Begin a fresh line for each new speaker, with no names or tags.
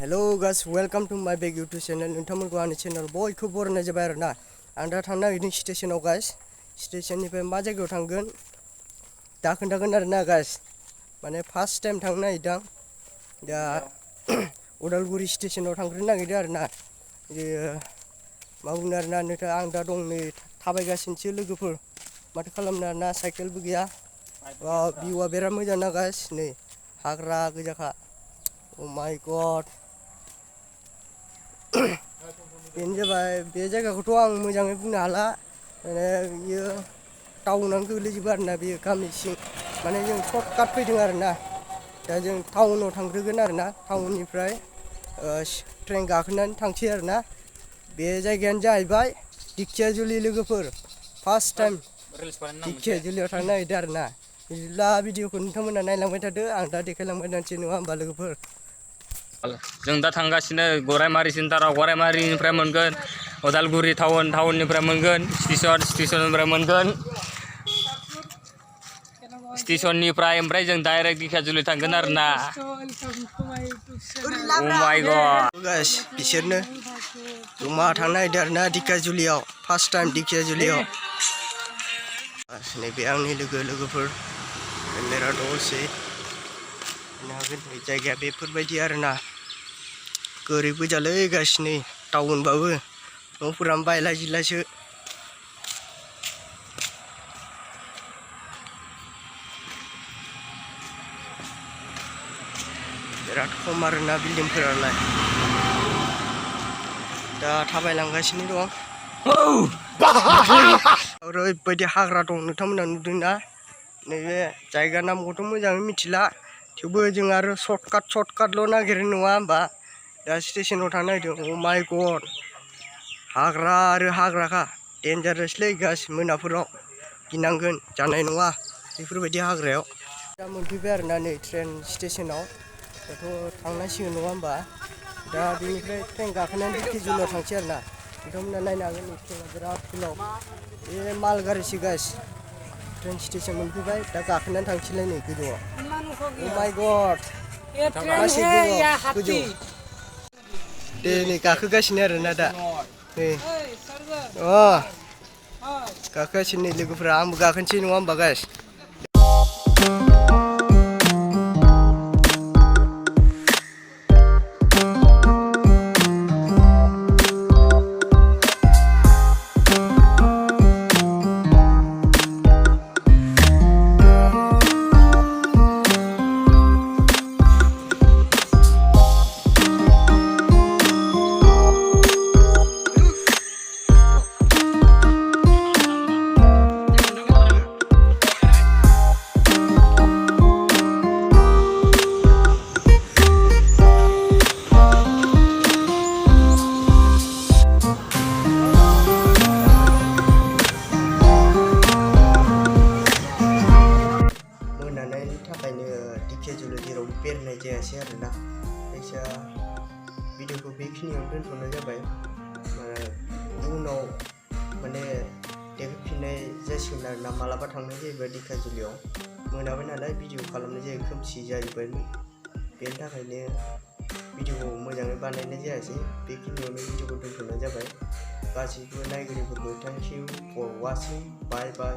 Hello guys, welcome to my big YouTube channel. नोंथांमोनखौ आंनि channel बयखौबो बरायनाय जाबाय आरो ना। आं दा थांनो नागिरदों स्टेशनाव गाइस। स्टेशननिफ्राय मा जायगायाव थांगोन दा खोन्थागोन आरो ना गाइस। माने फार्स्ट टाइम थांनो नागिरदों दा उदालगुरि स्टेशनाव थांग्रोनो नागिरदों आरो ना। मा बुंनो आरो ना नोंथां आं दा दं नै थाबायगासिनोसो लोगोफोर माथो खालामनो आरो ना साइकेलबो गैया। भिउआ बिराद मोजां ना गाइस नै हाग्रा गोजाखा। Oh my god. बेनो जाबाय बे जायगाखौथ' आं मोजाङै बुंनो हाला माने बियो टाउनावनो गोग्लैजोबो आरो ना बेयो गामि सिं माने जों सर्टकाट फैदों आरो ना दा जों टाउनाव थांग्रोगोन आरो ना टाउननिफ्राय ट्रेन गाखोनानै थांसै आरो ना बे जायगायानो जाहैबाय दिकियाजुलि लोगोफोर फार्स्ट टाइम दिकियाजुलियाव थांनो नागिरदों आरो ना बिदिब्ला भिडिअखौ नोंथांमोना नायलांबाय थादो आं दा देखायलांबाय थानोसै नङा होमबा लोगोफोर
जों दा थांगासिनो गरायमारि सेन्टाराव गरायमारिनिफ्राय मोनगोन उदालगुरि टाउननिफ्राय मोनगोन स्टेशननिफ्राय मोनगोन स्टेशननिफ्राय ओमफ्राय जों डाइरेक्ट दिकियाजुलि थांगोन आरो ना Oh my god
गाइस बिसोरनो जमा थांनो नागिरदों आरो ना दिकियाजुलियाव फार्स्ट टाइम दिकियाजुलियाव नैबे आंनि लोगोफोर मेरा दंसै जायगाया बेफोरबायदि आरो ना गोरिब गोजालै गासिनो टाउनबाबो न'फोरानो बायला जिलासो बिराद खम आरो ना बिल्डिंफोरालाय दा थाबायलांगासिनो दं ओरैबायदि हाग्रा दं नोंथांमोना नुदोंना नैबे जायगा नामखौथ' मोजाङै मिथिला थेवबो जों आरो सर्टकाटल' नागिरो नङा होमबा दा स्टेशनाव थांनो नागिरदों Oh my god हाग्रा आरो हाग्राखा डेन्जारासलै गाइस मोनाफोराव गिनांगोन जानाय नङा बेफोरबायदि हाग्रायाव दा मोनफैबाय आरो ना नै ट्रेन स्टेशनाव दाथ' थांनांसिगोन नङा होमबा दा बेनिफ्राय ट्रेन गाखोनानै दिकियाजुलियाव थांसै आरो ना नोंथांमोना नायनो हागोन नै ट्रेना बिराद गोलाव बे माल गारिसो गाइस ट्रेन स्टेशन मोनफैबाय दा गाखोनानै थांसैलाय नै गोजौआव Oh my god मासे गोजौ दे नै गाखोगासिनो आरो ना दा नै गाखोगासिनो नै लोगोफोरा आंबो गाखोनोसै नङा होमबा गाइस दिकियाजुलि जेरावबो बेरायनाय जायासै आरो ना जायखिया भिडिअखौ बेखिनियाव दोनथ'नाय जाबाय उनाव माने देखायफिननाय जासिगोन आरो ना मालाबा थांनाय जायोबा दिकियाजुलियाव मोनाबाय नालाय भिडिअ खालामनाय जायो खोमसि जाजोब्बाय बेनि थाखायनो भिडिअखौ मोजाङै बानायनाय जायासै बेखिनियावनो भिडिअखौ दोनथ'नाय जाबाय गासैबो नायगिरिफोरखौ thank you for watching bye bye